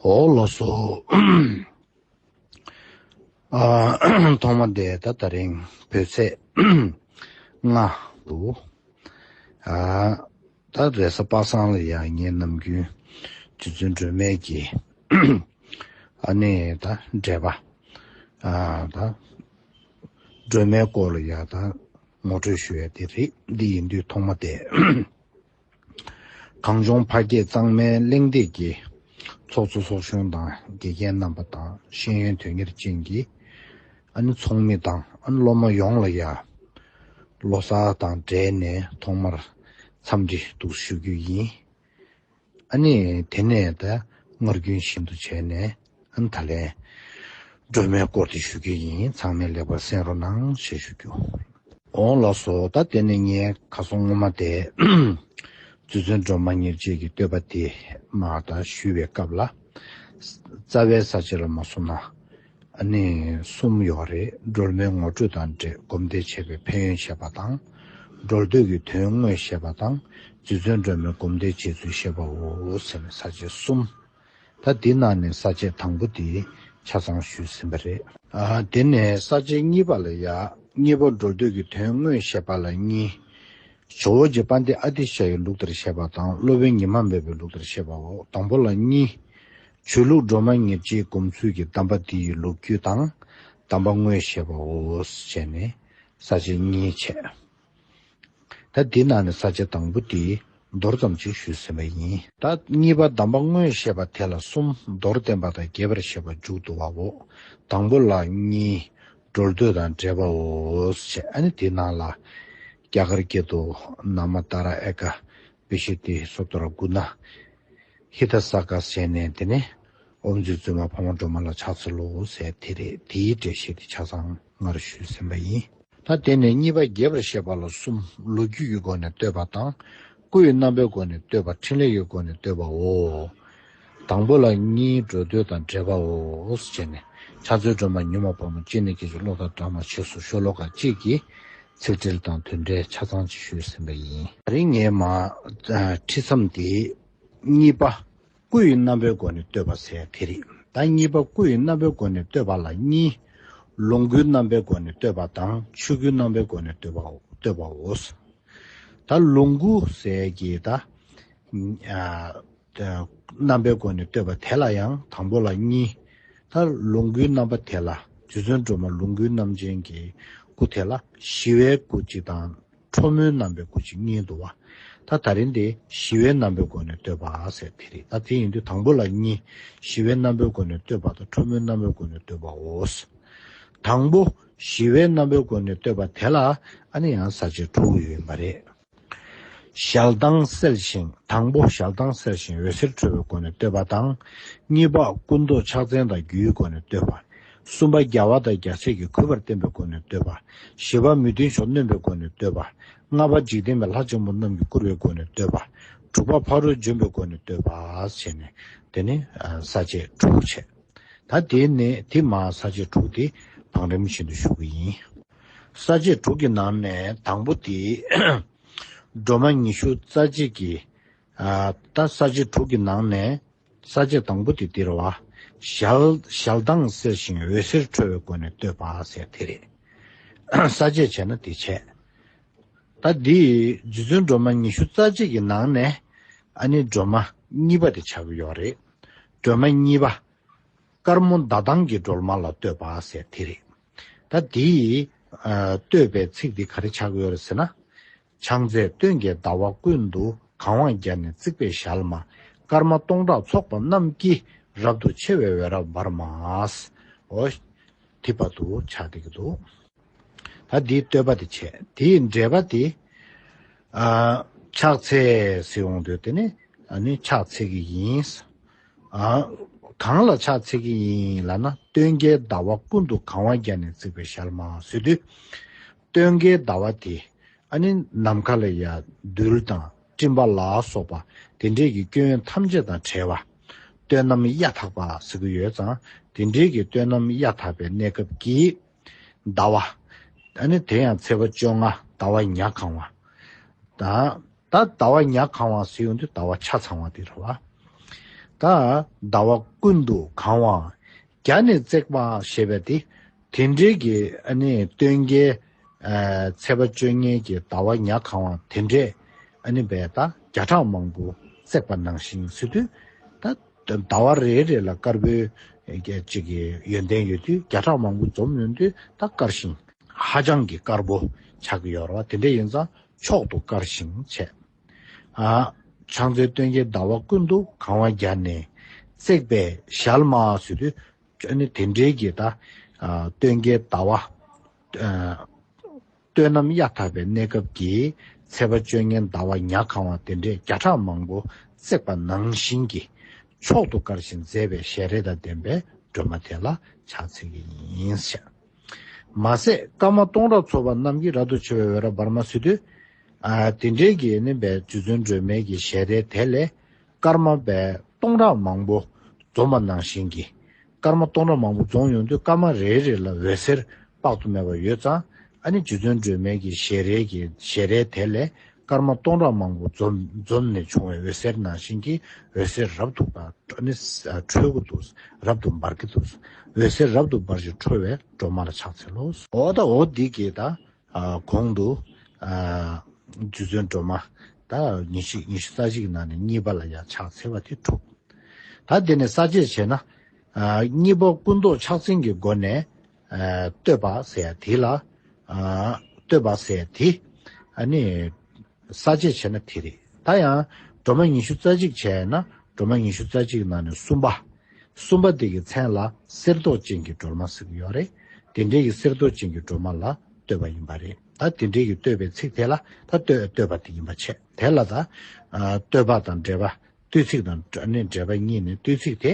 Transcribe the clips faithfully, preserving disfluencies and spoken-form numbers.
འོ་ལགས་སོ། ཨ། ཐོག་མ་དེ་ད་ད་རིང་བོད་ཚེས་ལྔ་འདུག་ཨ། ད་རེས་གཟའ་པ་སངས་ལ་ཡང་ངའི་ནམ་རྒྱུན་རྗེ་བཙུན་སྒྲོལ་མའི་གི་ཨ་ནི་ད་འགྲེལ་པ། ཨ། ད་སྒྲོལ་མའི་སྐོར་ལ་ཡང་ད་ངོ་སྤྲོད་ཞུ་ཡ་དེ་རེད། འདི་ཡིན་དུས་ཐོག་མ་དེ། གངས་ལྗོངས་འཕགས་སྐྱེས་གཙང་མའི་གླེང་སྟེགས་ཀྱི་ཚོགས་གཙོ་ཚོགས་གཞོན་དང་དགེ་རྒན་རྣམ་པ་དང་ཤེས་ཡོན་དོན་གཉེར་ཅན་གྱི་ཨ་ནི་ཚོགས་མི་དང་ཨ་ནི་སློབ་མ་ཡོངས་ལ་ཡ་ལོ་གསར་དང་འབྲེལ་ནས་ཐོག་མར་འཚམས་འདྲི་འདུག་ཞུ་རྒྱུ་ཡིན། ཨ་ནི་དེ་ནས་ད་སྔར་རྒྱུན་བཞིན་དུ་བྱས་ནས་ཨ་ནི་ད་ལན་སྒྲོལ་མའི་སྐོར་དེ་ཞུ་རྒྱུ་ཡིན། ཚང་མས་ལེགས་པར་གསན་རོགས་གནང་ཞེས་ཞུ་རྒྱུ། འོང་ལགས་སོ། ད་དེ་ནས་ངས་ཁ་སང་སྔོན་མ་དེ་རྗེ་བཙུན་སྒྲོལ་མ་ཉེར་གཅིག་གི་བསྟོད་པ་དེ་མར་ད་ཞུས་པའི་སྐབས་ལ། རྩ་བའི་ས་བཅད་ལ་མ་སོང་ན་ཨ་ནི་གསུམ་ཡོད་རེད། སྒྲོལ་མའི་ངོ་སྤྲོད་དང་འབྲེལ་སྒོམ་བཟླས་བྱས་པའི་ཕན་ཡོན་བཤད་པ་དང་། སྒྲོལ་འདོད་ཀྱི་དོན་དངོས་བཤད་པ་དང་། རྗེ་བཙུན་སྒྲོལ་མའི་སྒོམ་བཟླས་བྱེད་ཚུལ་བཤད་པའོ་ཟེར་ནས་ས་བཅད་གསུམ། ད་འདི་ནང་ནས་ས་བཅད་དང་པོ་འདི་ཆ་ཚང་ཞུས་ཟིན་པ་རེད། ཨ། དེ་ནས་ས་བཅད་གཉིས་པ་ལ་ཡ། གཉིས་པ་སྒྲོལ་འདོད་ཀྱི་དོན་དངོས་བཤད་པ་ལ་གཉིས། ཇོ་བོ་རྗེ་དཔལ་ལྡན་ཨ་ཏི་ཤ་ཡི་ལུགས་ལྟར་བཤད་པ་དང་། སློབ་དཔོན་ཉི་མ་མེད་པའི་ལུགས་ལྟར་བཤད་པའོ། དང་པོ་ལ་གཉིས། ཆོས་ལུགས་སྒྲོལ་མ་ཉེར་གཅིག་སྒོམ་ཚུལ་གྱི་གདམས་པ་འདི་ཡི་ལོ་རྒྱུས་དང་། གདམས་པ་དངོས་བཤད་པའོ་ཞེས་ནས་ས་བཅད་གཉིས་བྱས། ད་འདི་ནང་ནས་ས་བཅད་དང་པོ་འདི་མདོར་ཙམ་ཅིག་ཞུས་ཟིན་པ་ཡིན། ད་གཉིས་པ་གདམས་པ་དངོས་བཤད་པ་དེ་ལ་གསུམ། མདོར་བསྟན་པ་དང་རྒྱས་པར་བཤད་པ་མཇུག་བསྡུ་བའོ། དང་པོ་ལ་གཉིས། སྒྲོལ་འདོད་དང་འབྲེལ་པའོ་ཞེས། ཨ་ནི་དེའི་ནང་ལ་རྒྱ་གར་སྐད་དུ་ན་མ་ཏཱ་ར་ཨེ་ཀ་བི་ཤུ་ཏི་སོ་ཏོ་ར་གུ་ན་ཧི་ད་ས་ཀ་ཟེར་ནས་དེ་ནས་ཨོཾ་རྗེ་བཙུན་མ་འཕགས་མ་སྒྲོལ་མ་ལ་ཕྱག་འཚལ་ལོ་ཟེར་དེ་རེད། དེའི་འགྲེལ་བཤད་དེ་ཆ་ཚང་སྔར་ཞུས་ཟིན་པ་ཡིན། ད་དེ་ནས་གཉིས་པ་རྒྱས་པར་བཤད་པ་ལ་གསུམ། ལོ་རྒྱུས་ཀྱི་སྒོ་ནས་བསྟོད་པ་དང་། སྐུ་ཡི་རྣམ་པའི་སྒོ་ནས་བསྟོད་པ། འཕྲིན་ལས་ཀྱི་སྒོ་ནས་བསྟོད་པའོ། དང་པོ་ལ་གཉིས། སྒྲོལ་འདོད་དང་འབྲེལ་པའོ་ཞེས་ནས། ཕྱག་འཚལ་སྒྲོལ་མ་མྱུར་མ་དཔའ་མོ། སྤྱན་ནི་སྐད་ཅིག་གློག་ལྟར་བགྲང་བ། ཞེས་སོགས་ཤོ་ལོ་ཀ་གཅིག་གི་ཚིག་འགྲེལ་དང་དོན་འགྲེལ་ཆ་ཚང་ཅིག་ཞུས་ཟིན་པ་ཡིན། ད་རིང་ངས་མ་ཁྲིད་མཚམས་དེ་གཉིས་པ། སྐུ་ཡི་རྣམ་པའི་སྒོ་ནས་བསྟོད་པ་ཟེར་དེ་རེད། ད་གཉིས་པ་སྐུ་ཡི་རྣམ་པའི་སྒོ་ནས་བསྟོད་པ་ལ་གཉིས། ལོངས་སྐུའི་རྣམ་པའི་སྒོ་ནས་བསྟོད་པ་དང་། ཆོས་སྐུའི་རྣམ་པའི་སྒོ་ནས་བསྟོད་པའོ། བསྟོད་པའོ། ད་ལོངས་སྐུ་ཟེར་གྱི་ད་ཨ་རྣམ་པའི་སྒོ་ནས་བསྟོད་པ་དེ་ལ་ཡང་དང་པོ་ལ་གཉིས། ད་ལོངས་སྐུའི་རྣམ་པ་དེ་ལ་རྗེ་བཙུན་སྒྲོལ་མ་ལོངས་སྐུའི་རྣམ་ཅན་གྱི་སྐུ་དེ་ལ་ཞི་བའི་སྐུ་གཅིག་དང་། ཁྲོ་མོའི་རྣམ་པའི་སྐུ་གཅིག་གཉིས་འདུག་བ། ད་ད་རིང་དེ་ཞི་བའི་རྣམ་པའི་སྒོ་ནས་བསྟོད་པ་ཟེར་དེ་རེད། ད་དེ་ཡིན་དུས་དང་པོ་ལ་གཉིས། ཞི་བའི་རྣམ་པའི་སྒོ་ནས་བསྟོད་པ་དང་ཁྲོ་མོའི་རྣམ་པའི་སྒོ་ནས་བསྟོད་པའོ། དང་པོ་ཞི་བའི་རྣམ་པའི་སྒོ་ནས་བསྟོད་པ་དེ་ལ་ཨ་ནི་ཡང་ས་བཅད་དྲུག་ཡོད་པ་རེད། ཞལ་གདངས་གསལ་ཞིང་། དང་པོ་ཞལ་གདངས་གསལ་ཞིང་འོད་ཟེར་འཕྲོ་བའི་སྒོ་ནས་བསྟོད་པ་དང་། གཉིས་པ་སྐུ་མདོག་ཕྱག་མཚན་དང་རྒྱུའི་སྒོ་ནས་བསྟོད་པ། གསུམ་པ་རྒྱལ་བ་དང་རྒྱལ་སྲས་ཀྱིས་གུས་པར་བསྟེན་པའི་སྒོ་ནས་བསྟོད་པ། བཞི་པ་མི་མཐུན་ཕྱོགས་གནོན་པའི་སྒོ་ནས་བསྟོད་པ། ལྔ་པ་འཇིག་རྟེན་པའི་ལྷ་ཆེན་པོ་རྣམས་ཀྱིས་བཀུར་བའི་སྒོ་ནས་བསྟོད་པ། དྲུག་པ་ཕ་རོལ་འཇོམས་པའི་སྒོ་ནས་བསྟོད་པ་ཟེར་ནས་དེ་ནི་ས་བཅད་དྲུག་བྱས། ད་དེ་ནས་དེ་མ་ས་བཅད་དྲུག་དེ་བང་རིམ་བཞིན་དུ་ཞུ་གི་ཡིན། ས་བཅད་དྲུག་གི་ནང་ནས་དང་པོ་དེ་སྒྲོལ་མ་ཉི་ཤུ་རྩ་གཅིག་གི། ཨ། ད་ས་བཅད་དྲུག་གི་ནང་ནས་ས་བཅད་དང་པོ་དེ་འདི་རེད་བ། ཞལ་ཞལ་གདངས་གསལ་ཞིང་འོད་ཟེར་འཕྲོ་བའི་སྒོ་ནས་བསྟོད་པ་ཟེར་དེ་རེད། ས་བཅད་བྱས་ན་དེ་བྱས། ད་འདི་རྗེ་བཙུན་སྒྲོལ་མ་ཉི་ཤུ་རྩ་གཅིག་གི་ནང་ནས་ཨ་ནི་སྒྲོལ་མ་གཉིས་པ་དེ་ཆགས་ཀྱི་ཡོད་རེད། སྒྲོལ་མ་གཉིས་པ། དཀར་མོ་ཟླ་གདངས་ཀྱི་སྒྲོལ་མ་ལ་བསྟོད་པ་ཟེར་དེ་རེད། ད་འདིའི་ཨ་བསྟོད་པའི་ཚིག་འདི་ག་རེ་ཆགས་ཀྱི་ཡོད་རེད་ཟེར་ན། ཕྱག་འཚལ་སྟོན་ཀའི་ཟླ་བ་ཀུན་ཏུ་གང་བ་བརྒྱ་ནི་བརྩེགས་པའི་ཞལ་མ། སྐར་མ་སྟོང་ཕྲག་ཚོགས་པ་རྣམས་ཀྱིས་རབ་ཏུ་ཕྱེ་བའི་འོད་རབ་འབར་མ། འོ། དེ་བར་དུ་ཆགས་བསྡད་ཀྱི་འདུག་ད་འདིའི་བསྟོད་པ་དེ་བྱས། དེའི་འགྲེལ་པ་དེ། ཨ། ཕྱག་འཚལ་ཟེར་ཡོང་དུས་དེ་ནི་ཨ་ནི་ཕྱག་འཚལ་གྱི་ཡིན། ཨ། གང་ལ་ཕྱག་འཚལ་གྱི་ཡིན་ལབ་ན། སྟོན་ཀའི་ཟླ་བ་ཀུན་ཏུ་གང་བ་བརྒྱ་ནི་བརྩེགས་པའི་ཞལ་མ་ཟེར་དུས། སྟོན་ཀའི་ཟླ་བ་དེ་ཨ་ནི་ནམ་མཁའ་ལ་ཡ་རྡུལ་དང་སྤྲིན་པ་ལ་སོགས་པ་དེ་འདྲས་ཀྱི་སྐྱོན་ཐམས་ཅད་དང་བྲལ་བ། སྟོན་གནམ་གཡའ་དག་པ་ཟེར་གྱི་ཡོད་ཙང་། དེ་འདྲས་ཀྱི་སྟོན་གནམ་གཡའ་དག་པའི་གནས་སྐབས་ཀྱི་ཟླ་བ། ཨ་ནི་དེ་ཡང་ཚེས་པ་བཅོ་ལྔ་ཟླ་བ་ཉ་གང་བ་དང་། ད་ཟླ་བ་ཉ་གང་བ་ཟེར་ཡོང་དུས་ཟླ་བ་ཆ་ཚང་བ་དེ་རེད་བ། ད་ཟླ་བ་ཀུན་ཏུ་གང་བ་བརྒྱ་ནི་བརྩེགས་པ་ཞེས་པ་དེ། དེ་འདྲའི་གི་ཨ་ནི་སྟོན་ཀའི་ཨ་ཚེས་པ་བཅོ་ལྔའི་གི་ཟླ་བ་ཉ་གང་བ་དེ་འདྲས་ཨ་ནི་བས་ད་བརྒྱ་ཕྲག་མང་པོ་བརྩེགས་པ་ནང་བཞིན་ཟེར་དུས། ད་ཟླ་བ་རེ་རེ་ལ་དཀར་པོའི་གི་ཅིག་གི་ཡོན་ཏན་ཡོད་དུས་བརྒྱ་ཕྲག་མང་པོ་འཛོམས་ཡོང་དུས་ད་དཀར་ཞིང་ཧ་ཅང་གི་དཀར་པོ་ཆགས་ཀྱི་ཡོད་རེད་བ། དེ་འདྲས་ཡིན་ཙང་མཆོག་ཏུ་དཀར་ཞིང་བྱས། ཨ། ཕྱག་འཚལ་སྟོན་ཀའི་ཟླ་བ་ཀུན་ཏུ་གང་བ་བརྒྱ་ནི་བརྩེགས་པའི་ཞལ་མ་ཟེར་དུས། ཨ་ནི་དེ་འདྲའི་གི་ད་ཨ་སྟོན་ཀའི་ཟླ་བ། ཨ་སྟོན་ནམ་གཡའ་དག་པའི་གནས་སྐབས་ཀྱི་ཚེས་པ་བཅོ་ལྔའི་ཟླ་བ་ཉ་གང་བ་དེ་འདྲས་བརྒྱ་ཕྲག་མང་པོ་བརྩེགས་པ་ནང་བཞིན་གྱི་མཆོག་ཏུ་དཀར་ཞིང་མཛེས་པའི་ཞལ་རས་དང་ལྡན་པའི་སྒྲོལ་མ་དེ་ལ་ཕྱག་འཚལ་གྱི་ཡིན་ཟེར། མ་ཟད་སྐར་མ་སྟོང་ཕྲག་ཚོགས་པ་རྣམས་ཀྱིས་རབ་ཏུ་ཕྱེ་བའི་འོད་རབ་འབར་མ་ཟེར་དུས། ཨ་དེ་འདྲའི་གི་ནི་བའི་རྗེ་བཙུན་སྒྲོལ་མའི་གི་ཞལ་རས་དེ་ལས་སྐར་མ་བའི་སྟོང་ཕྲག་མང་པོ་འཛོམས་པ་ནང་བཞིན་གྱི། སྐར་མ་སྟོང་ཕྲག་མང་པོ་འཛོམས་ཡོང་དུས་སྐར་མ་རེ་རེ་ལ་འོད་ཟེར་དཔག་ཏུ་མེད་པ་ཡོད་ཙང་། ཨ་ནི་རྗེ་བཙུན་སྒྲོལ་མའི་གི་ཞལ་རས་ཀྱི་ཞལ་རས་དེ་ལས་སྐར་མ་སྟོང་ཕྲག་མང་པོ་འཛོམས་འཛོམས་ནས་བྱུང་བའི་འོད་ཟེར་ནང་བཞིན་གྱི་འོད་ཟེར་རབ་ཏུ་འབར། ཨ་ནི་འཕྲོ་གི་འདུག། རབ་ཏུ་འབར་གྱི་འདུག། འོད་ཟེར་རབ་ཏུ་འབར་ཞིང་འཕྲོ་བའི་སྒྲོལ་མ་ལ་ཕྱག་འཚལ་ལོ། འོ་ད་འོ་འདི་གི་ད་ཨ་གོང་དུ་ཨ་རྗེ་བཙུན་སྒྲོལ་མ་ད་ཉི་ཤུ་ཉི་ཤུ་རྩ་གཅིག་ནང་ནས་གཉིས་པ་ལ་ཡང་ཕྱག་འཚལ་བ་དེ་གྲུབ། ད་དེ་ནས་ས་བཅད་བྱས་ན། ཨ་གཉིས་པ་སྐུ་མདོག་ཕྱག་མཚན་གྱི་སྒོ་ནས་ཨ་བསྟོད་པ་ཟེར་ཡ་དེ་ལ། ཨ་བསྟོད་པ་ཟེར་ཡ་དེ་ཨ་ནི་ས་བཅད་བྱས་ན་དེ་རེད། ད་ཡང་སྒྲོལ་མ་ཉི་ཤུ་རྩ་གཅིག་བྱས་ན་སྒྲོལ་མ་ཉི་ཤུ་རྩ་གཅིག་ནང་ནས་གསུམ་པ། གསུམ་པ་དེ་གི་མཚན་ལ་གསེར་མདོག་ཅན་གྱི་སྒྲོལ་མ་ཟེར་གྱི་ཡོད་རེད། དེ་འདྲའི་གི་གསེར་མདོག་ཅན་གྱི་སྒྲོལ་མ་ལ་བསྟོད་པ་ཡིན་པ་རེད། ད་དེ་འདྲའི་གི་བསྟོད་པའི་ཚིག་དེ་ལ་ད་བསྟོད་བསྟོད་པ་དེ་ཡིན་པ་བྱས། དེ་ལ་ད་ཨ་བསྟོད་པ་དང་འགྲེལ་པ། བསྟོད་ཚིག་དང་ནི་འགྲེལ་པ་གཉིས་ནི། བསྟོད་ཚིག་དེ།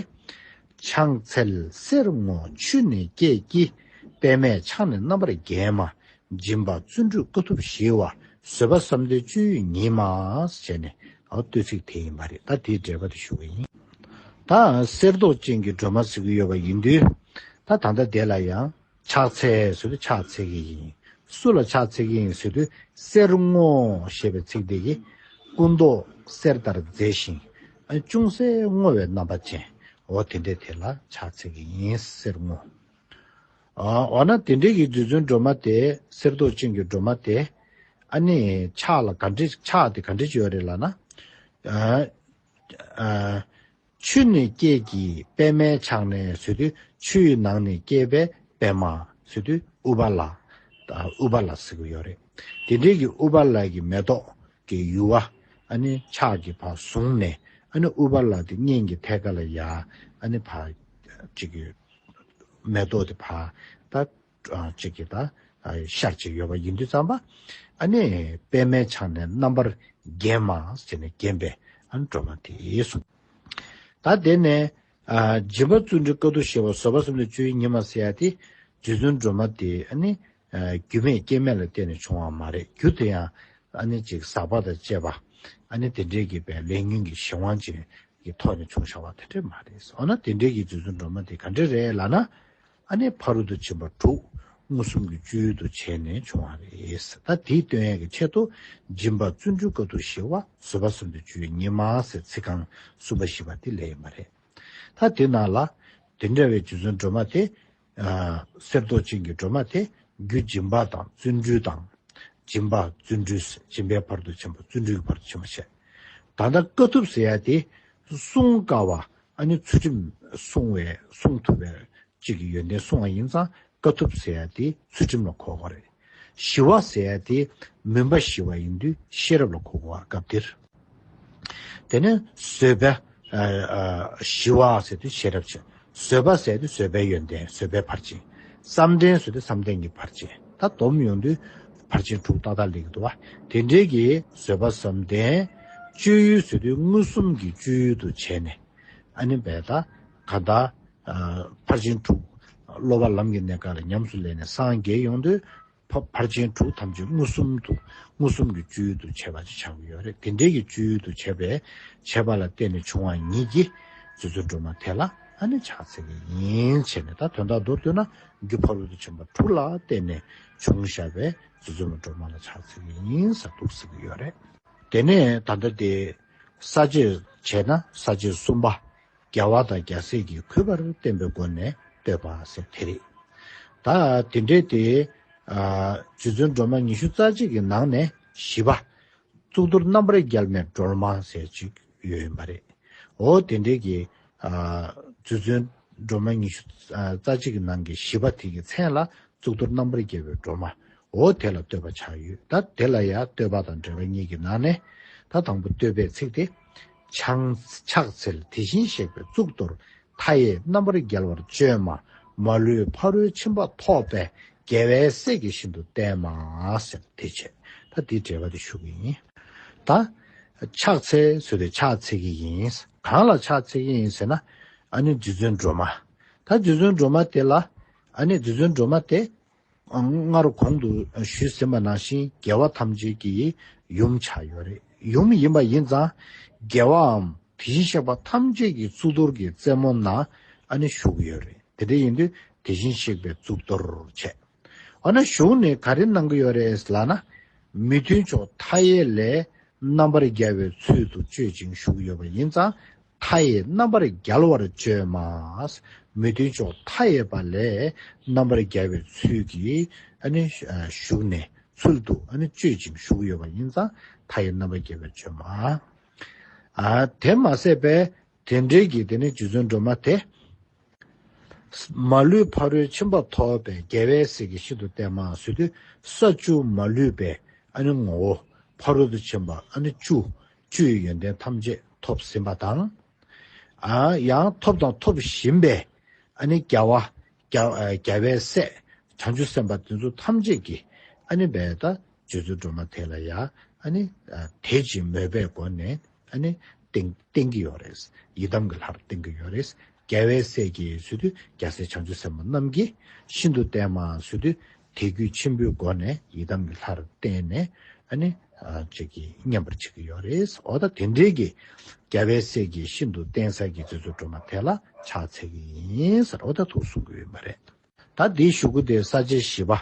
ཕྱག་འཚལ་གསེར་སྔོ་ཆུ་ནས་སྐྱེས་ཀྱི། པདྨས་ཕྱག་ནི་རྣམ་པར་བརྒྱན་མ། སྦྱིན་པ་བརྩོན་འགྲུས་དཀའ་ཐུབ་ཞི་བ། བཟོད་པ་བསམ་གཏན་སྤྱོད་ཡུལ་ཉིད་མ། ཟེར་ནས་ཨོ་བསྟོད་ཚིག་དེ་ཡིན་པ་རེད། ད་དེའི་འགྲེལ་པ་དེ་ཞུ་གི་ཡིན། ད་གསེར་མདོག་ཅན་གྱི་སྒྲོལ་མ་ཟེར་གྱི་ཡོད་པ་ཡིན་དུས། ད་ད་ལྟ་དེ་ལ་ཡང་ཕྱག་འཚལ་ཟེར་དུས་ཕྱག་འཚལ་གྱི་ཡིན། སུ་ལ་ཕྱག་འཚལ་གྱི་ཡིན་ཟེར་དུས་གསེར་སྔོ་ཞེས་པའི་ཚིག་དེ་གིས་སྐུ་མདོག་གསེར་ལྟར་མཛེས་ཤིང་ཨ་ཅུང་ཟད་སྔོ་བའི་རྣམ་པ་ཅན། འོ་དེ་འདྲས་དེ་ལ་ཕྱག་འཚལ་གྱི་ཡིན། གསེར་སྔོ། ཨ་འོ་ན་དེ་འདྲས་ཀྱི་རྗེ་བཙུན་སྒྲོལ་མ་དེ་གསེར་མདོག་ཅན་གྱི་སྒྲོལ་མ་དེ་ཨ་ནི་ཕྱག་ལ་ག་འདྲས་ཕྱག་དེ་ག་འདྲས་ཅིག་ཡོད་རེད་ལབ་ན། ཨ། ཨ། ཆུ་ནས་སྐྱེས་ཀྱི་པདྨའི་ཕྱག་ནས་ཟེར་དུས་ཆུའི་ནང་ནས་སྐྱེས་པའི་པདྨ་ཟེར་དུས་ཨུ་པ་ལ། ཨུ་པ་ལ་ཟེར་གྱི་ཡོད་རེད། དེ་འདྲའི་གི་ཨུ་པ་ལ་གི་མེ་ཏོག་གི་ཡུ་བ་ཨ་ནི་ཕྱག་གིས་ཕར་བཟུང་ནས་ཨ་ནི་ཨུ་པ་ལ་དེ་སྙན་གྱི་ཐད་ཀ་ལ་ཡ་ཨ་ནི་ཕར་ཅིག་གི་མེ་ཏོག་དེ་ཕར་ད། ཨ་གཅིག་གིས་ད་ཨ་ཤར་གྱི་ཡོད་པ་ཡིན་དུས་ཙམ་པ། ཨ་ནི་པདྨའི་ཕྱག་ནས་རྣམ་པར་བརྒྱན་མ་ཟེར་ནས་བརྒྱན་པའི་ཨ་ནི་སྒྲོལ་མ་དེ་གསུངས། ད་དེ་ནས་ཨ་སྦྱིན་པ་བརྩོན་འགྲུས་དཀའ་ཐུབ་ཞི་བ། བཟོད་པ་བསམ་གཏན་སྤྱོད་ཡུལ་ཉིད་མ་ཟེར་ཡ་དེ་རྗེ་བཙུན་སྒྲོལ་མ་དེ་ཨ་ནི་ཨ་རྒྱུ་མེད་རྐྱེན་མེད་ལ་བརྟེན་ནས་བྱུང་བ་མ་རེད། རྒྱུ་དེ་ཡང་ཨ་ནི་ཅིག་ཟག་པ་དང་བཅས་པ་ཨ་ནི་དེ་འདྲའི་གི་པའི་ལས་ཉོན་གྱི་གཞན་དབང་ཅན་གྱི་ཐོག་ནས་བྱུང་བཞག་པ་དེ་འདྲས་མ་རེད། འོ་ན་དེ་འདྲའི་གི་རྗེ་བཙུན་སྒྲོལ་མ་དེ་ག་འདྲས་རེད་ལབ་ན། ཨ་ནི་ཕ་རོལ་ཏུ་ཕྱིན་པ་དྲུག་མངོན་སུམ་གྱི་སྤྱོད་ཡུལ་དུ་བྱས་ནས་བྱུང་བ་རེད། ད་དེའི་སྟོན་ཡས་ཀྱི་ཆེད་དུ་སྦྱིན་པ་བརྩོན་འགྲུས་དཀའ་ཐུབ་ཞི་བ། བཟོད་པ་བསམ་གཏན་སྤྱོད་ཡུལ་ཉིད་མ་ཟེར་ཚིག་རྐང་གསུམ་པ་བཞི་པ་དེ་ལས་ཡིན་པ་རེད། ད་དེ་ནང་ལ་དེ་འདྲ་བའི་རྗེ་བཙུན་སྒྲོལ་མ་དེ་ཨ་གསེར་མདོག་ཅན་གྱི་སྒྲོལ་མ་དེ་རྒྱུ་སྦྱིན་པ་དང་བརྩོན་འགྲུས་དང་། སྦྱིན་པ་བརྩོན་འགྲུས། སྦྱིན་པའི་ཕ་རོལ་ཏུ་ཕྱིན་པ་བརྩོན་འགྲུས་ཀྱི་ཕ་རོལ་ཏུ་ཕྱིན་པ་བྱས། ད་ལྟ་དཀའ་ཐུབ་ཟེར་ཡ་དེ་གསུང་དཀའ་བ་ཨ་ནི་ཚུལ་ཁྲིམས་སྲུང་བའི་སྲུང་ཐུབ་པའི་གཅིག་གི་ཡོན་ཏན་སྲུང་བ་ཡིན་ཙང་དཀའ་ཐུབ་ཟེར་ཡ་དེ་ཚུལ་ཁྲིམས་ལ་གོ་དགོས་རེད། ཞི་བ་ཟེར་ཡ་དེ་མུན་པ་ཞི་བ་ཡིན་དུས་ཤེས་རབ་ལ་གོ་དགོས་པ་སྐབས་འདིར། དེ་ནས་བཟོད་པ། ཨ་ཨ་ཞི་བ་ཟེར་དུས་ཤེས་རབ་ཆེ། བཟོད་པ་ཟེར་དུས་བཟོད་པའི་ཡོན་ཏན་བཟོད་པའི་ཕར་ཕྱིན། བསམ་གཏན་ཟེར་དུས་བསམ་གཏན་གྱི་ཕར་ཕྱིན། ད་སྡོམ་ཡོང་དུས་ཕར་ཕྱིན་དྲུག་ཏག་ཏག་སླེབས་ཀྱི་འདུག་བ། དེ་འདྲའི་གི་བཟོད་པ་བསམ་གཏན་སྤྱོད་ཡུལ་ཟེར་དུས་མངོན་སུམ་གྱི་སྤྱོད་ཡུལ་དུ་བྱས་ནས་ཨ་ནི་བས་ད་ག་ད་ཨ་ཕར་ཕྱིན་དྲུག་སློབ་པ་ལམ་གྱི་གནས་སྐབས་ལ་ཉམས་སུ་ལེན་ནས་སངས་རྒྱས་ཡོང་དུས། ཕ་ཕར་ཕྱིན་དྲུག་ཐམས་ཅད་མངོན་སུམ་དུ་མངོན་སུམ་གྱི་སྤྱོད་ཡུལ་དུ་བྱས་པ་ཅིག་ཆགས་ཀྱི་ཡོད་རེད། དེ་འདྲའི་གི་སྤྱོད་ཡུལ་དུ་བྱས་པའི་བྱས་པ་ལ་བརྟེན་ནས་བྱུང་བ་ཉིད་ཀྱིས་རྗེ་བཙུན་སྒྲོལ་མ་དེ་ལ་ཨ་ནི་ཕྱག་འཚལ་གྱི་ཡིན་བྱས་ནས། ད་དོན་དག་མདོར་བསྡུས་ན་རྒྱུ་ཕ་རོལ་ཏུ་ཕྱིན་པ་དྲུག་ལ་བརྟེན་ནས་བྱུང་བཞག་པའི་རྗེ་བཙུན་སྒྲོལ་མ་ལ་ཕྱག་འཚལ་གྱི་ཡིན་ཟེར་འདུག་ཟེར་གྱི་ཡོད་རེད། དེ་ནས་ད་ལྟ་དེ་ས་བཅད་བྱས་ན་ས་བཅད་གསུམ་པ། རྒྱལ་བ་དང་རྒྱལ་སྲས་ཀྱིས་གུས་པར་བསྟེན་པའི་སྒོ་ནས་བསྟོད་པ་ཟེར་དེ་རེད། ད་དེ་འདྲའི་དེ། ཨ། རྗེ་བཙུན་སྒྲོལ་མ་ཉི་ཤུ་རྩ་གཅིག་གི་ནང་ནས་བཞི་པ། གཙུག་ཏོར་རྣམ་པར་རྒྱལ་བའི་སྒྲོལ་མ་ཟེར་ཅིག་ཡོད་ཡིན་པ་རེད། འོ་དེ་འདྲའི་གི། ཨ། རྗེ་བཙུན་སྒྲོལ་མ་ཉི་ཤུ་རྩ་གཅིག་གི་ནང་གི་བཞི་པ་དེ་གི་མཚན་ལ་གཙུག་ཏོར་རྣམ་པར་རྒྱལ་བའི་སྒྲོལ་མ། འོ་དེ་ལ་བསྟོད་པ་ཆགས་ཡོད། ད་དེ་ལ་ཡང་བསྟོད་པ་དང་འགྲེལ་པ་གཉིས་ཀྱི་ནང་ནས། ད་དང་པོ་བསྟོད་པའི་ཚིག་དེ། ཕྱག་ཕྱག་འཚལ་དེ་བཞིན་གཤེགས་པའི་གཙུག་ཏོར། མཐའ་ཡས་རྣམ་པར་རྒྱལ་བར་སྤྱོད་མ། མ་ལུས་ཕ་རོལ་ཕྱིན་པ་ཐོབ་པའི། རྒྱལ་བའི་སྲས་ཀྱིས་ཤིན་ཏུ་བསྟེན་མ་ཟེར་དེ་བྱས། ད་དེའི་འགྲེལ་པ་དེ་ཞུ་གི་ཡིན། ད་ཕྱག་འཚལ་ཟེར་དུས་ཕྱག་འཚལ་གྱི་ཡིན། གང་ལ་ཕྱག་འཚལ་གྱི་ཡིན་ཟེར་ན། ཨ་ནི་རྗེ་བཙུན་སྒྲོལ་མ། ད་རྗེ་བཙུན་སྒྲོལ་མ་དེ་ལ། ཨ་ནི་རྗེ་བཙུན་སྒྲོལ་མ་དེ། སྔར་གོང་དུ་ཞུས་ཟིན་པ་ནང་བཞིན་རྒྱལ་བ་ཐམས་ཅད་ཀྱི་ཡུམ་ཆགས་ཡོད་རེད། ཡུམ་ཡིན་པ་ཡིན་ཙང་། རྒྱལ་བའམ་དེ་བཞིན་གཤེགས་པ་ཐམས་ཅད་ཀྱི་གཙུག་ཏོར་གྱི་རྩེ་མོ་ན་ཨ་ནི་བཞུགས་ཡོད་རེད། དེ་འདྲ་ཡིན་དུས་དེ་བཞིན་གཤེགས་པའི་གཙུག་ཏོར་བྱས། འོ་ན་བཞུགས་ནས་ག་རེ་གནང་གི་ཡོད་རེད་ལབ་ན། མི་མཐུན་ཕྱོགས་མཐའ་ཡས་ལས། རྣམ་པར་རྒྱལ་བའི་ཚུལ་དུ་སྤྱོད་ཅིང་བཞུགས་ཡོད་པ་ཡིན་ཙང་། མཐའ་ཡས་རྣམ་པར་རྒྱལ་བར་སྤྱོད་མ། མི་མཐུན་ཕྱོགས་མཐའ་ཡས་པ་ལས་རྣམ་པར་རྒྱལ་བའི་ཚུལ་གྱིས་ཨ་ནི་བཞུགས་ནས་ཚུལ་དུ་ཨ་ནི་སྤྱོད་ཅིང་བཞུགས་ཡོད་པ་ཡིན་ཙང་། མཐའ་ཡས་རྣམ་པར་རྒྱལ་བར་སྤྱོད་མ། ཨ། དེ་མ་ཟད་པའི་དེ་འདྲའི་གི་དེ་ནི་རྗེ་བཙུན་སྒྲོལ་མ་དེ། མ་ལུས་ཕ་རོལ་ཕྱིན་པ་ཐོབ་པའི་རྒྱལ་བའི་སྲས་ཀྱིས་ཤིན་ཏུ་བསྟེན་མ་ཟེར་དུས། ས་བཅུ་མ་ལུས་པའི་ཨ་ནི་ངོ་བོ། ཕ་རོལ་ཏུ་ཕྱིན་པ་ཨ་ནི་བཅུ། བཅུའི་ཡོན་ཏན་ཐམས་ཅད་ཐོབ་ཟིན་པ་དང་། ཨ། ཡང་ཐོབ་དང་ཐོབ་བཞིན་པའི་ཨ་ནི་རྒྱལ་བ། རྒྱལ་རྒྱལ་བའི་སྲས། བྱང་ཆུབ་སེམས་དཔའ་དེ་ཚོ་ཐམས་ཅད་ཀྱིས་ཨ་ནི་བས་ད་རྗེ་བཙུན་སྒྲོལ་མ་དེ་ལ་ཡ་ཨ་ནི་དད་ཅིང་མོས་པའི་སྒོ་ནས་ཨ་ནི་བསྟེན་བསྟེན་གྱི་ཡོད་རེད། ཡི་དམ་གྱི་ལྷར་བསྟེན་གྱི་ཡོད་རེད། རྒྱལ་བའི་སྲས་ཀྱིས་ཟེར་དུས་རྒྱལ་སྲས་བྱང་ཆུབ་སེམས་དཔའ་རྣམས་ཀྱིས་ཤིན་ཏུ་བསྟེན་མ་ཟེར་དུས། དད་གུས་ཆེན་པོའི་སྒོ་ནས་ཡི་དམ་གྱི་ལྷར་བསྟེན་ནས་ཨ་ནི་ཅིག་གིས་མཉམ་པར་བྱེད་ཀྱི་ཡོད་རེད། འོ་ད་དེ་འདྲའི་གི་རྒྱལ་བའི་སྲས་ཀྱིས་ཤིན་ཏུ་བསྟེན་ས་གི་རྗེ་བཙུན་སྒྲོལ་མ་དེ་ལ་ཕྱག་འཚལ་གྱི་ཡིན་ཟེར། འོ་ད་ཐུགས་གསུང་གི་ཡོད་མ་རེད། ད་འདིའི་གཞུག་གུ་དེ་ས་བཅད་བཞི་པ།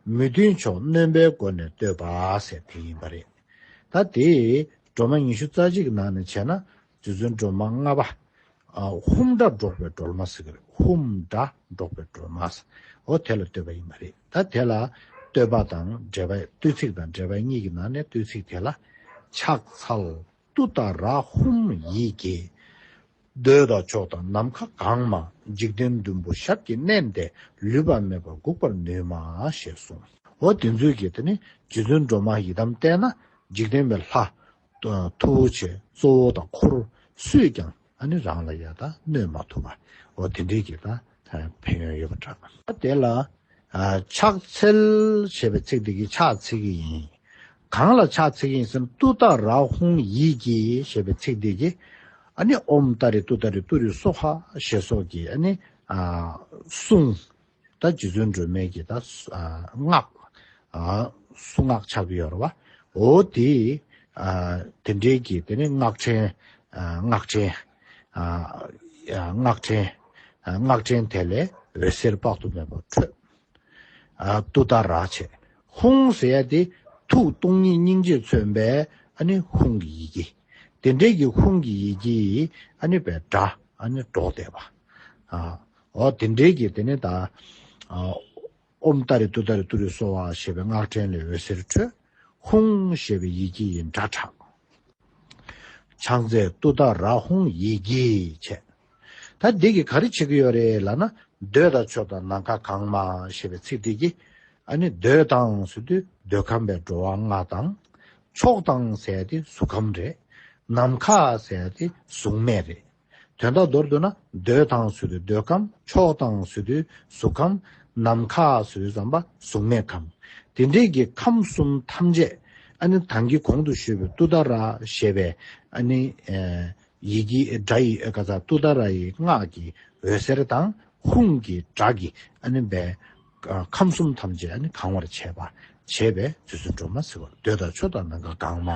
མི་མཐུན་ཕྱོགས་གནོན་པའི་སྒོ་ནས་བསྟོད་པ་ཟེར་དེ་ཡིན་པ་རེད། ད་དེ་སྒྲོལ་མ་ཉི་ཤུ་རྩ་གཅིག་གི་ནང་ནས་བྱས་ན་རྗེ་བཙུན་སྒྲོལ་མ་ལྔ་པ། ཨ། ཧཱུྃ་སྒྲ་སྒྲོག་པའི་སྒྲོལ་མ་ཟེར་གི་རེད། ཧཱུྃ་སྒྲ་སྒྲོག་པའི་སྒྲོལ་མ་ཟེར། འོ་དེ་ལ་བསྟོད་པ་ཡིན་པ་རེད། ད་དེ་ལ་བསྟོད་པ་དང་འགྲེལ་པ། བསྟོད་ཚིག་དང་འགྲེལ་པ་གཉིས་ཀྱི་ནང་ནས་བསྟོད་ཚིག་དེ་ལ། ཕྱག་འཚལ་ཏུཏྟཱ་ར་ཧཱུྃ་ཡི་གེ། འདོད་དང་ཕྱོགས་དང་ནམ་མཁའ་གང་མ། འཇིག་རྟེན་བདུན་པོ་ཞབས་ཀྱིས་མནན་ཏེ། ལུས་པ་མེད་པར་འགུགས་པར་ནུས་མ་ཞེས་གསུངས། འོ་དེ་ཚོའི་གི་དེ་ནི་རྗེ་བཙུན་སྒྲོལ་མ་ཡི་དམ་བསྟེན་ན་འཇིག་རྟེན་པའི་ལྷ། མཐུ་བོ་ཆེ་གཙོ་བོ་དང་འཁོར་སུས་ཀྱང་ཨ་ནི་རང་ལ་ཡ་ད་གནོད་མ་ཐུབ་པ། འོ་དེ་འདྲའི་གི་ད་ཕན་ཡོན་ཡོད་པ་འདྲ། ད་དེ་ལ། ཨ། ཕྱག་འཚལ་ཞེས་པའི་ཚིག་འདི་གིས་ཕྱག་འཚལ་གྱི་ཡིན། གང་ལ་ཕྱག་འཚལ་གྱི་ཡིན་ཟེར་ན། ཏུཏྟཱ་ར་ཧཱུྃ་ཡི་གེ་ཞེས་པའི་ཚིག་འདི་གིས་ཨ་ནི་ཨོཾ་ཏཱ་རེ་ཏུཏྟཱ་རེ་ཏུ་རེ་སྭཱ་ཧཱ་ཞེས་སོགས་ཀྱི་ཨ་ནི། ཨ། གསུང་། ད་རྗེ་བཙུན་སྒྲོལ་མའི་གི་ད། ཨ། སྔགས། ཨ། གསུང་སྔགས་ཆགས་ཀྱི་ཡོད་རེད་བ། འོ་དེ། ཨ། དེ་འདྲའི་གི་དེ་ནི་སྔགས་ཕྲེང་། ཨ། སྔགས་ཕྲེང་། ཨ། སྔགས་ཕྲེང་། ཨ། སྔགས་ཕྲེང་དེ་ལས་འོད་ཟེར་དཔག་ཏུ་མེད་པ་འཕྲོས། ཨ། ཏུཏྟཱ་ར་བྱས། ཧཱུྃ་ཟེར་ཡ་དེ་ཐུགས་སྟོང་ཉིད་སྙིང་རྗེས་མཚོན་པའི་ཨ་ནི་ཧཱུྃ་གི་ཡི་གེ། དེ་འདྲའི་གི་ཧཱུྃ་གི་ཡི་གེ་ཡིས་ཨ་ནི་བའི་སྒྲ་ཨ་ནི་སྒྲོག་བསྡད་པ། ཨ། འོ་དེ་འདྲའི་གི་དེ་ནི་ད། ཨ། ཨོཾ་ཏཱ་རེ་ཏུཏྟཱ་རེ་ཏུ་རེ་སྭཱ་ཧཱ་ཞེས་པའི་སྔགས་ཕྲེང་ལས་འོད་ཟེར་འཕྲོས། ཧཱུྃ་ཞེས་པའི་ཡི་གེ་ཡིས་སྒྲ་གྲགས། ཕྱག་འཚལ་ཏུཏྟཱ་ར་ཧཱུྃ་ཡི་གེ་བྱས། ད་འདི་གིས་ག་རེ་བྱེད་ཀྱི་ཡོད་རེད་ལབ་ན། འདོད་དང་ཕྱོགས་དང་ནམ་མཁའ་གང་མ་ཞེས་པའི་ཚིག་འདི་གིས། ཨ་ནི་འདོད་དང་ཟེར་དུས་འདོད་ཁམས་པའི་འགྲོ་བ་ལྔ་དང་། ཕྱོགས་དང་ཟེར་ཡ་དེ་གཟུགས་ཁམས་རེད། ནམ་མཁའ་ཟེར་ཡ་དེ་གཟུགས་མེད་རེད། དོན་དག་མདོར་བསྡུ་ན། འདོད་དང་ཟེར་དུས་འདོད་ཁམས། ཕྱོགས་དང་ཟེར་དུས་གཟུགས་ཁམས། ནམ་མཁའ་ཟེར་དུས་ཙམ་པ་གཟུགས་མེད་ཁམས། དེ་འདྲའི་གི་ཁམས་གསུམ་ཐམས་ཅད། ཨ་ནི་ད་གིན་གོང་དུ་ཞུས་པའི་ཏུཏྟཱ་ར་ཞེས་པའི་ཨ་ནི། ཨེ། ཡི་གེ་སྒྲ་ཡི་ཨེ་ག་ས་ཏུཏྟཱ་ར་ཡི་སྔགས་ཀྱི་འོད་ཟེར་དང་ཧཱུྃ་གི་སྒྲ་གིས་ཨ་ནི་བའི་ཁམས་གསུམ་ཐམས་ཅད་ཨ་ནི་གང་བར་བྱས་པ། བྱས་པས་རྗེ་བཙུན་སྒྲོལ་མ་ཟེར་བ། འདོད་དང་ཕྱོགས་དང་ནམ་མཁའ་གང་མ།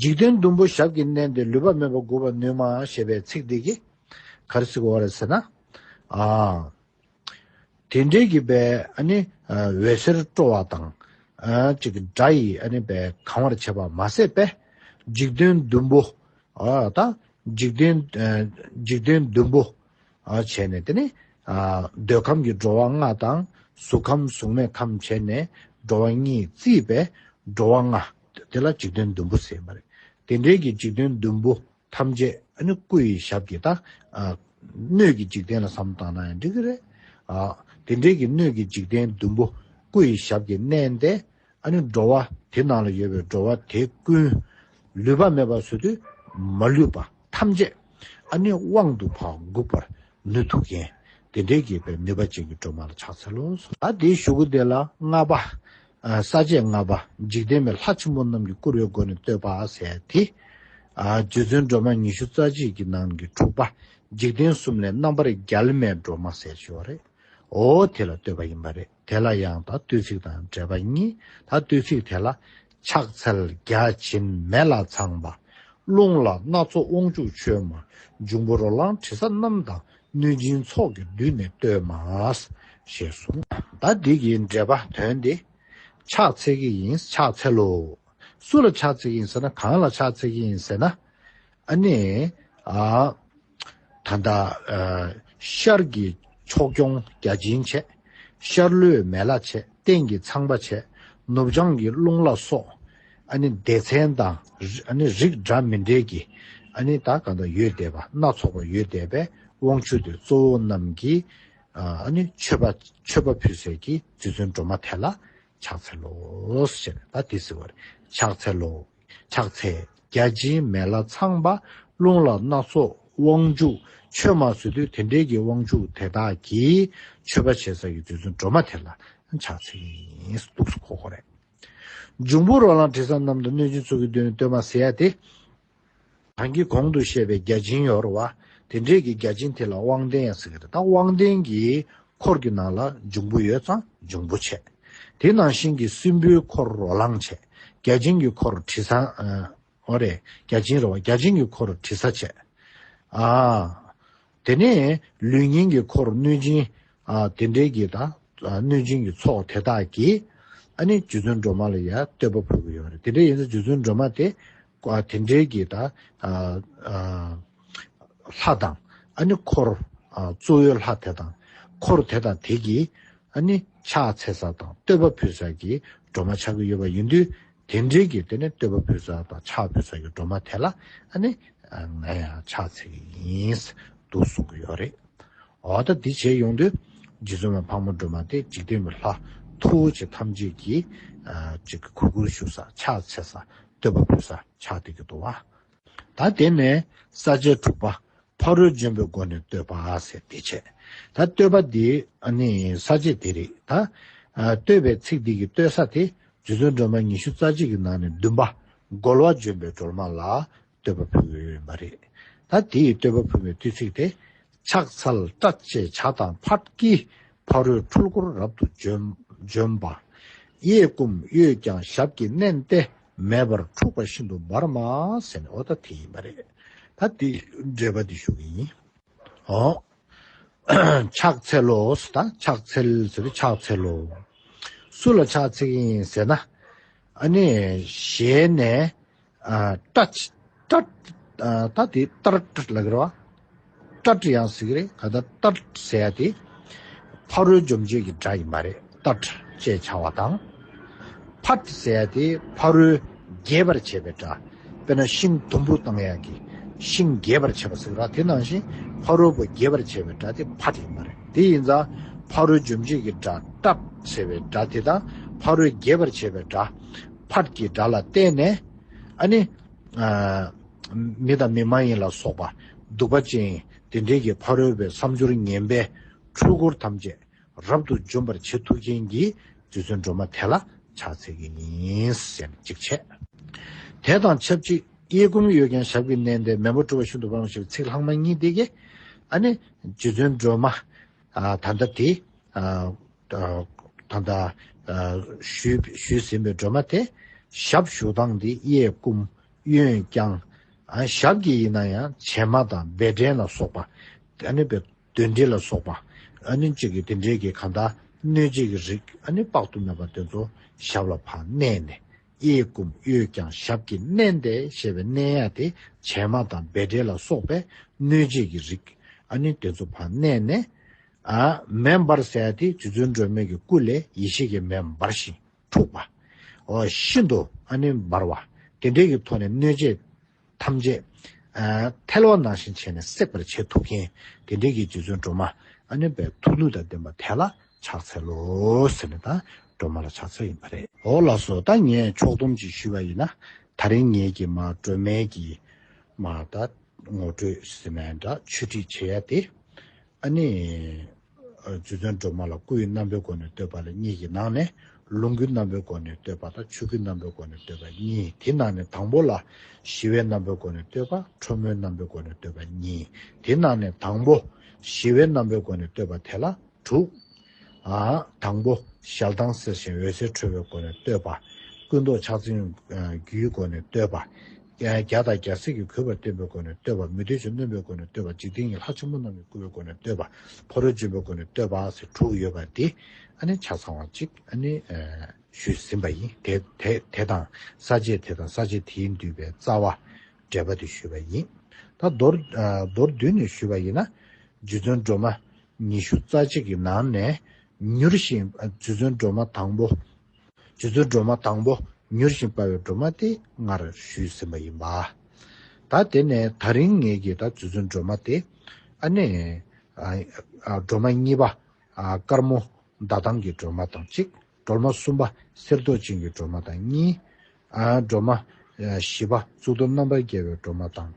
འཇིག་རྟེན་བདུན་པོ་ཞབས་ཀྱིས་མནན་ཏེ། ལུས་པ་མེད་པར་འགུགས་པར་ནུས་མ་ཞེས་པའི་ཚིག་འདི་གིས་ག་རེ་ཟེར་དགོས་པ་རེད་ཟེར་ན། ཨ། དེ་འདྲའི་གི་བའི་ཨ་ནི། ཨ། འོད་ཟེར་སྤྲོ་བ་དང་། ཨ། ཅིག་སྒྲ་ཡིས་ཨ་ནི་བའི་གང་བར་བྱེད་པ་མ་ཟད་པས། འཇིག་རྟེན་བདུན་པོ། ཨ། ད་ འཇིག་རྟེན་ཨ་འཇིག་རྟེན་བདུན་པོ་ཨ་བྱས་ནས་དེ་ནི་ཨ་འདོད་ཁམས་ཀྱི་འགྲོ་བ་ལྔ་དང་གཟུགས་ཁམས་གཟུགས་མེད་ཁམས་བྱས་ནས་འགྲོ་བ་གཉིས་བརྩིས་པའི་འགྲོ་བ་ལྔ་དེ་ལ་འཇིག་རྟེན་བདུན་པོ་ཟེར་བ་རེད། དེ་འདྲའི་གི་འཇིག་རྟེན་བདུན་པོ་ཐམས་ཅད་ཨ་ནི་སྐུ་ཡི་ཞབས་ཀྱིས་ད་ཨ་སྣོད་ཀྱི་འཇིག་རྟེན་ལ་བསམ་བཏང་ན་ཡང་འགྲིག་གི་རེད། ཨ་དེ་འདྲའི་གི་སྣོད་ཀྱི་འཇིག་རྟེན་བདུན་པོ་སྐུ་ཡི་ཞབས་ཀྱིས་མནན་ཏེ། ཨ་ནི་འགྲོ་བ་དེ་ནང་ལ་ཡོད་པའི་འགྲོ་བ་དེ་ཀུན་ལུས་པ་མེད་པ་བཟོ་དུས་མ་ལུས་པ་ཐམས་ཅད་ཨ་ནི་དབང་དུ་ཕར་འགུག་པར་ནུས་ཐུབ་མཁན་དེ་འདྲའི་གི་པའི་ནུས་པ་ཅན་གྱི་སྒྲོལ་མ་ལ་ཕྱག་འཚལ་ལོ། ད་དེའི་གཞུག་གུ་དེ་ལ་ལྔ་པ། ཨ་ས་བཅད་ལྔ་པ་འཇིག་རྟེན་པའི་ལྷ་ཆེན་པོ་རྣམས་ཀྱིས་བསྐུལ་བའི་སྒོ་ནས་བསྟོད་པ་ཟེར་དེ། ཨ་རྗེ་བཙུན་སྒྲོལ་མ་ཉི་ཤུ་རྩ་གཅིག་གི་ནང་གི་དྲུག་པ་འཇིག་རྟེན་གསུམ་ལས་རྣམ་པར་རྒྱལ་མའི་སྒྲོལ་མ་ཟེར་ཞུ་བ་རེད། འོ་དེ་ལ་བསྟོད་པ་ཡིན་པ་རེད། དེ་ལ་ཡང་ད་བསྟོད་ཚིག་དང་འགྲེལ་པ་གཉིས། ད་བསྟོད་ཚིག་དེ་ལ། ཕྱག་འཚལ་བརྒྱ་བྱིན་མེ་ལ་ཚངས་པ། རླུང་ལ་སྣ་ཚོགས་དབང་ཕྱུག་མཆོད་མ། འབྱུང་པོ་རོ་ལངས་དྲི་ཟ་རྣམས་དང་། གནོད་སྦྱིན་ཚོགས་ཀྱིས་མདུན་ནས་བསྟོད་མ། ཞེས་གསུངས། ད་འདི་གི་འགྲེལ་པ་དོན་འདི། ཕྱག་འཚལ་གྱི་ཡིན། ཕྱག་འཚལ་ལོ། སུ་ལ་ཕྱག་འཚལ་གྱི་ཡིན་ཟེར་ན། གང་ལ་ཕྱག་འཚལ་གྱི་ཡིན་ཟེར་ན། ཨ་ནི། ཨ། ད་ལྟ་ཨ་ཤར་གྱི་ཕྱོགས་སྐྱོང་བརྒྱ་བྱིན་བྱས། ཤར་ལྷོའི་མེ་ལྷ་བྱས། སྟེང་གི་ཚངས་པ་བྱས། ནུབ་བྱང་གི་རླུང་ལ་སོགས། ཨ་ནི་སྡེ་ཚན་དང་། ཨ་ནི་རིགས་འདྲ་མི་འདྲའི་གི། ཨ་ནི་ད་གང་ལྟར་ཡོད་བསྡད་པ། སྣ་ཚོགས་པ་ཡོད་བསྡད་པའི་དབང་ཕྱུག་དེ་གཙོ་བོ་རྣམས་ཀྱིས། ཨ་ནི་མཆོད་པ་མཆོད་པ་ཕུལ་སའི་གི་རྗེ་བཙུན་སྒྲོལ་མ་དེ་ལ་ཕྱག་འཚལ་ལོ། ཞེས་ད་དེ་ཟེར་བ་རེད། ཕྱག་འཚལ་ལོ། ཕྱག་འཚལ། བརྒྱ་བྱིན་མེ་ལྷ་ཚངས་པ། རླུང་ལ་སྣ་ཚོགས་དབང་ཕྱུག་མཆོད་མ་ཟེར་དུས་དེ་འདྲའི་གི་དབང་ཕྱུག་དེ་དག་གིས་མཆོད་པ་བྱེད་ས་ཀྱི་རྗེ་བཙུན་སྒྲོལ་མ་དེ་ལ་ཕྱག་འཚལ་ཡིན། འདུག་སེ་གོ་དགོས་རེད། འབྱུང་པོ་རོ་ལངས་དྲི་ཟ་རྣམས་དང་། གནོད་སྦྱིན་ཚོགས་ཀྱིས་མདུན་ནས་བསྟོད་མ་ཟེར་ཡ་དེ། གང་གི་གོང་དུ་བཤད་པའི་བརྒྱ་བྱིན་ཡོད་རེད་བ། དེ་འདྲའི་གི་བརྒྱ་བྱིན་དེ་ལ་དབང་ལྡན་ཡང་ཟེར་གི་རེད། ད་དབང་ལྡན་གྱི་འཁོར་གྱི་ནང་ལ་འབྱུང་པོ་ཡོད་ཙང་འབྱུང་པོ་བྱས། དེ་ནང་བཞིན་གྱི་སྲིན་པོའི་འཁོར་རོ་ལངས་བྱས། བརྒྱ་བྱིན་གྱི་འཁོར་དྲི་ཟ། ཨ། འོ་རེད། བརྒྱ་བྱིན་རེད་བ། བརྒྱ་བྱིན་གྱི་འཁོར་དྲི་ཟ་བྱས། ཨ། དེ་ནས་ལུས་ངན་གྱི་འཁོར་གནོད་སྦྱིན། ཨ། དེ་འདྲའི་གི་ད། ཨ། གནོད་སྦྱིན་གྱི་ཚོགས་དེ་དག་གིས། ཨ་ནི་རྗེ་བཙུན་སྒྲོལ་མ་ལ་ཡ་བསྟོད་པ་ཕུལ་གྱི་ཡོད་རེད། དེ་འདྲ་ཡིན་ཙང་རྗེ་བཙུན་སྒྲོལ་མ་དེ། ཨ། དེ་འདྲའི་གི་ད། ཨ། ཨ། ལྷ་དང་། ཨ་ནི་འཁོར། ཨ། གཙོ་བོའི་ལྷ་དེ་དང་། འཁོར་དེ་དང་དེ་གིས། ཨ་ནི་ཕྱག་འཚལ་ས་དང་བསྟོད་པ་ཕུལ་ས་གི་སྒྲོལ་མ་ཆགས་ཀྱི་ཡོད་པ་ཡིན་དུས། དེ་འདྲའི་གི་དེ་ནི་བསྟོད་པ་ཕུལ་ས་དང་ཕྱག་ཕུལ་ས་གི་སྒྲོལ་མ་དེ་ལ། ཨ་ནི་ང་ཡང་ཕྱག་འཚལ་གྱི་ཡིན། འདུག་གསུང་གི་ཡོད་རེད། འོ་ད་འདི་བྱས་ཡོང་དུས། རྗེ་བཙུན་མ་ཕག་མོ་སྒྲོལ་མ་དེ་འཇིག་རྟེན་པའི་ལྷ་མཐུ་བོ་ཆེ་ཐམས་ཅད་ཀྱིས། ཨ། ཅིག་གུས་བཀུར་ཞུ་ས། ཕྱག་འཚལ་ས། བསྟོད་པ་ཕུལ་ས་ཆགས་བསྡད་ཀྱི་འདུག་བ། ད་དེ་ནས་ས་བཅད་དྲུག་པ། ཕ་རོལ་འཇོམས་པའི་སྒོ་ནས་བསྟོད་པ་ཟེར་དེ་བྱས། ད་བསྟོད་པ་འདི་ཨ་ནི་ས་བཅད་དེ་རེད་ད། ཨ། བསྟོད་པའི་ཚིག་འདི་གི་བསྟོད་ས་དེ་རྗེ་བཙུན་སྒྲོལ་མ་ཉི་ཤུ་རྩ་གཅིག་གི་ནང་ནས་བདུན་པ། རྒོལ་བ་འཇོམས་པའི་སྒྲོལ་མ་ལ་བསྟོད་པ་ཕུལ་གྱི་ཡོད་པ་རེད། ད་དེའི་བསྟོད་པ་ཕུལ་བའི་བསྟོད་ཚིག་དེ། ཕྱག་འཚལ་སྐྲག་བཅས་བྱ་དང་ཕཊ་ཀྱིས། ཕ་རོལ་འཁྲུལ་འཁོར་རབ་ཏུ་འཇོམས་འཇོམས་པ། གཡས་བསྐུམ་གཡོན་བརྐྱང་ཞབས་ཀྱིས་མནན་ཏེ། མེ་འབར་འཁྲུགས་པ་ཤིན་ཏུ་འབར་མ་ཟེར་ནས། འོ་ད་དེ་ཡིན་པ་རེད། ད་དེ་འགྲེལ་པ་འདི་ཞུ་གི་ཡིན། འོ། ཕྱག་འཚལ་ལོ་ཟེར། ད་ཕྱག་འཚལ་ཟེར་དུས་ཕྱག་འཚལ་ལོ། སུ་ལ་ཕྱག་འཚལ་གྱི་ཡིན་ཟེར་ན། ཨ་ནི་ཞལ་ནས། ཨ། ཊ། ཊ། ཨ། ད་དེ་ཊཊ་ལབ་ཀྱི་རེད་བ། ཊཊ་ཡང་ཟེར་གྱི་རེད། ག་ད་ཊཊ་ཟེར་ཡ་དེ། ཕ་རོལ་འཇོམས་བྱེད་ཀྱི་སྒྲ་ཡིན་པ་རེད། ཊཊ་ཅེས་བྱ་བ་དང་། ཕཊ་ཟེར་ཡ་དེ་ཕ་རོལ་རྒྱས་པར་བྱེད་པའི་སྒྲ། དཔེར་ན་ཤིང་དུམ་བུ་བཏང་ཡ་གི། ཤིང་རྒྱས་པར་བྱེད་པ་ཟེར་གྱི་རེད། དེ་ནང་བཞིན་ཕ་རོལ་པོ་རྒྱས་པར་བྱེད་པའི་སྒྲ་དེ་ཕཊ་ཡིན་པ་རེད། དེ་ཡིན་ཙང་ཕ་རོལ་འཇོམས་བྱེད་ཀྱི་སྒྲ་ཊཊ་ཟེར་བའི་སྒྲ་དེ་དང་། ཕ་རོལ་རྒྱས་པར་བྱེད་པའི་སྒྲ་ཕཊ་ཀྱི་སྒྲ་ལ་བརྟེན་ནས། ཨ་ནི། ཨ། མི་དང་མི་མ་ཡིན་ལ་སོགས་པ། གདུག་པ་ཅན་དེ་འདྲའི་གི་ཕ་རོལ་པོའི་མཚམས་སྦྱོར་ངན་པའི་འཁྲུལ་འཁོར་ཐམས་ཅད་རབ་ཏུ་འཇོམས་པར་བྱེད་ཐུབ་མཁན་གྱི་རྗེ་བཙུན་སྒྲོལ་མ་དེ་ལ་ཕྱག་འཚལ་གྱི་ཡིན་ཟེར་ནས་གཅིག་བྱས། དེ་དང་ཆབས་ཅིག་གཡས་བསྐུམ་གཡོན་བརྐྱང་ཞབས་ཀྱིས་མནན་ཏེ། མེ་འབར་འཁྲུགས་པ་ཤིན་ཏུ་འབར་མ་ཞེས་པའི་ཚིག་ལྷག་མ་གཉིས་དེ་གིས། ཨ་ནི་རྗེ་བཙུན་སྒྲོལ་མ། ཨ། ད་ལྟ་དེ། ཨ། ད་ལྟ། ཨ། ཞུས་ཞུས་ཟིན་པའི་སྒྲོལ་མ་དེ། ཞབས་བཞུགས་སྟངས་དེ་གཡས་བསྐུམ་གཡོན་བརྐྱང་། ཨ། ཞབས་ཀྱིས་ཡིན་ན་ཡང་བྱེ་མ་དང་བེ་ཌན་ལ་སོགས་པ། ཨ་ནི་བེ། གདོན་འདྲེ་ལ་སོགས་པ། ཨ་ནི་གཅིག་གི་དེ་འདྲའི་གི་གང་ལྟར་གནོད་བྱེད་ཀྱི་རིགས། ཨ་ནི་དཔག་ཏུ་མེད་པ་དེ་ཚོ་ཞབས་ལ་ཕར་མནན་ནས། གཡས་བསྐུམ་གཡོན་བརྐྱང་ཞབས་ཀྱིས་མནན་ཏེ་ཞེས་པའི་མནན་ཡ་དེ་བྱེ་མ་དང་བཻ་ཌཱི་ལ་སོགས་པའི་གནོད་བྱེད་ཀྱི་རིགས་ཨ་ནི་དེ་ཚོ་ཕར་མནན་ནས། ཨ་མེ་འབར་ཟེར་ཡ་དེ་རྗེ་བཙུན་སྒྲོལ་མའི་གི་སྐུ་ལས་ཡེ་ཤེས་ཀྱི་མེ་འབར་ཞིང་འཁྲུགས་པ། འོ་ཤིན་ཏུ་ཨ་ནི་འབར་བ། དེ་འདྲའི་གི་ཐོག་ནས་གནོད་བྱེད་ཐམས་ཅད་ཨ་ཐལ་བ་ནང་བཞིན་བྱས་ནས་སྲེག་པར་བྱེད་ཐུབ་མཁན་དེ་འདྲའི་གི་རྗེ་བཙུན་སྒྲོལ་མ་ཨ་ནི་པའི་ཐུགས་ལུས་དང་ལྡན་པ་དེ་ལ་ཕྱག་འཚལ་ལོ་ཟེར་ནས་ད་སྒྲོལ་མ་ལ་ཕྱག་འཚལ་ཡིན་པ་རེད། འོ་ལགས་སོ། ད་ངས་ཕྱོགས་བསྡོམས་ཅིག་ཞུས་པ་ཡིན་ན། ད་རིང་ངེད་ཀྱི་མ་སྒྲོལ་མའི་གི་མ་ད་ངོ་སྤྲོད་ཟེར་ནའི་འདྲ་ཆོས་ཁྲིད་བྱེད་ཡ་དེ། ཨ་ནི། ཨ་རྗེ་བཙུན་སྒྲོལ་མ་ལ་སྐུའི་རྣམ་པའི་སྒོ་ནས་བསྟོད་པ་ལ་གཉིས་ཀྱི་ནང་ནས་ལོངས་སྐུའི་རྣམ་པའི་སྒོ་ནས་བསྟོད་པ་དང་ཆོས་སྐུའི་རྣམ་པའི་སྒོ་ནས་བསྟོད་པ་གཉིས། དེ་ནང་ནས་དང་པོ་ལ་ཞི་བའི་རྣམ་པའི་སྒོ་ནས་བསྟོད་པ། ཁྲོ་མོའི་རྣམ་པའི་སྒོ་ནས་བསྟོད་པ་གཉིས། དེ་ནང་ནས་དང་པོ་ཞི་བའི་རྣམ་པའི་སྒོ་ནས་བསྟོད་པ་དེ་ལ་དྲུག་ཨ་དང་པོ་ཞལ་གདངས་གསལ་ཞིང་འོད་ཟེར་འཕྲོ་བའི་སྒོ་ནས་བསྟོད་པ། སྐུ་མདོག་ཕྱག་མཚན་རྒྱུའི་སྒོ་ནས་བསྟོད་པ། རྒྱ་དང་རྒྱལ་སྲས་ཀྱིས་གུས་པར་བསྟེན་པའི་སྒོ་ནས་བསྟོད་པ། མི་འདོད་ཅིང་གནོན་པའི་སྒོ་ནས་བསྟོད་པ། འཇིག་རྟེན་གྱི་ལྷ་ཆེན་པོ་རྣམས་ཀྱིས་བཀུར་བའི་སྒོ་ནས་བསྟོད་པ། ཕ་རོལ་འབྱོན་པའི་སྒོ་ནས་བསྟོད་པ་ཟེར་དྲུག་ཡོད་པ་དེ་ཨ་ནི་ཆ་ཚང་བ་གཅིག་ཨ་ནི་ཞུས་ཟིན་པ་ཡིན། དེ་དེ་དེ་དང་ས་བཅད་དེ་དང་ས་བཅད་དེས་བསྡུས་པའི་རྩ་བ་འགྲེལ་པ་དེ་ཞུས་པ་ཡིན། ད་མདོར་མདོར་བསྡུས་ནས་ཞུས་པ་ཡིན་ན། རྗེ་བཙུན་སྒྲོལ་མ་ཉི་ཤུ་རྩ་གཅིག་གི་ནང་ནས་མྱུར་ཞིང་རྗེ་བཙུན་སྒྲོལ་མ་དང་པོ། རྗེ་བཙུན་སྒྲོལ་མ་དང་པོ་མྱུར་ཞིང་དཔའ་བའི་སྒྲོལ་མ་དེ་སྔར་ཞུས་ཟིན་པ་ཡིན་པ། ད་དེ་ནས་ད་རིང་ངེད་ཀྱིས་ད་རྗེ་བཙུན་སྒྲོལ་མ་དེ་ཨ་ནི་ཨ་ཨ་སྒྲོལ་མ་གཉིས་པ་ཨ་དཀར་མོ་ཟླ་གདང་གི་སྒྲོལ་མ་དང་གཅིག་སྒྲོལ་མ་གསུམ་པ་གསེར་མདོག་ཅན་གྱི་སྒྲོལ་མ་དང་གཉིས། ཨ་སྒྲོལ་མ་ཨ་བཞི་པ་གཙུག་ཏོར་རྣམ་པར་རྒྱལ་བའི་སྒྲོལ་མ་དང་།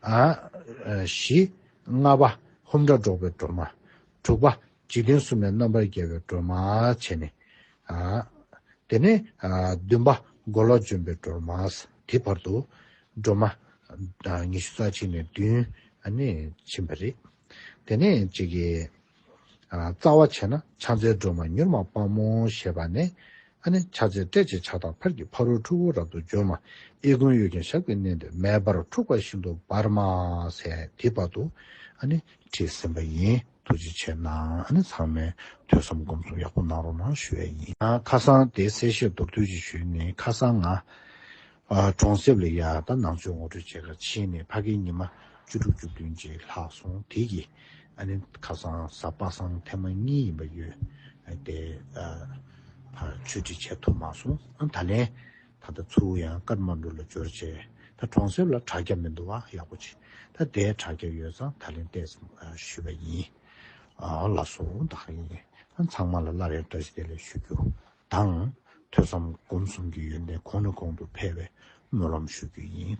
ཨ་ཨ་བཞི། ལྔ་པ་ཧཱུྃ་སྒྲ་སྒྲོགས་པའི་སྒྲོལ་མ། དྲུག་པ་འཇིག་རྟེན་གསུམ་ལས་རྣམ་པར་རྒྱལ་བའི་སྒྲོལ་མ་བྱས་ནས། ཨ་དེ་ནས་ཨ་བདུན་པ་མགོ་ལོག་འཇོམས་པའི་སྒྲོལ་མ། དེ་བར་དུ་སྒྲོལ་མ་ཨ་ཉི་ཤུ་རྩ་གཅིག་ནས་བདུན་ཨ་ནི་ཕྱིན་པ་རེད། དེ་ནས་གཅིག་གི་ཨ་རྩ་བ་བྱས་ན་ཕྱག་འཚལ་སྒྲོལ་མ་མྱུར་མ་དཔའ་མོ་ཞེས་པ་ནས། ཨ་ནི་ཕྱག་འཚལ་ཏྲཊ་ཅེས་བྱ་དང་ཕཊ་ཀྱིས་ཕ་རོལ་ཕྲུ་གུ་རབ་ཏུ་འབྱོན་མ། གཡས་བསྐུམ་གཡོན་བརྐྱང་ཞབས་ཀྱིས་མནན་ཏེ་མེ་འབར་འཁྲུགས་པ་ཤིན་ཏུ་འབར་མ་ཟེར་དེ་བར་དུ་ཨ་ནི་བྲིས་ཟིན་པ་ཡིན། ཐུགས་རྗེ་ཆེ་གནང་། ཨ་ནི་ཚང་མས་ཐོས་བསམ་སྒོམ་གསུམ་ཡག་པོ་གནང་རོགས་གནང་ཞུ་ཡས་ཡིན། ཨ་ཁ་སང་དེ་གསལ་བཤད་མདོར་བསྡུས་ཅིག་ཞུས་ནས་ཁ་སང་ང་ཨ་གྲོང་གསེབ་ལ་ཡ་ད་ནང་ཆོས་ངོ་སྤྲོད་བྱེད་གར་ཕྱིན་ནས་ཕ་གིའི་ཉི་མ་བཅུ་དྲུག་བཅུ་བདུན་ཅིག་ལྷག་སོང་། དེ་གི་ཨ་ནི་ཁ་སང་གཟའ་པ་སངས་ཐེངས་མ་གཉིས་ཡིན་པ་ཡོད། ཨ་དེ་ཨ་ཕར་ཆོས་ཁྲིད་བྱེད་ཐུབ་མ་སོང་། ཨ་ད་ལན་ད་ལྟ་ཚུར་ཡང་ཀཏ་མན་ཌུ་ལ་འབྱོར་བྱས། ད་གྲོང་གསེབ་ལ་དྲ་རྒྱ་མི་འདུག་བ། ཡག་པོ་བྱས། ད་དེའི་དྲ་རྒྱ་ཡོད་ཙང་ད་ལན་ཏོག་ཙམ་ཨ་ཞུས་པ་ཡིན། ཨ་ལགས་སོ། ད་ཡིན། ཨ་ཚང་མ་ལ་སླར་ཡང་བཀྲ་ཤིས་བདེ་ལེགས་ཞུ་རྒྱུ་དང་། ཐོས་བསམ་སྒོམ་གསུམ་གྱི་ཡོན་ཏན་གོང་ནས་གོང་དུ་འཕེལ་བའི་སྨོན་ལམ་ཞུ་རྒྱུ་ཡིན།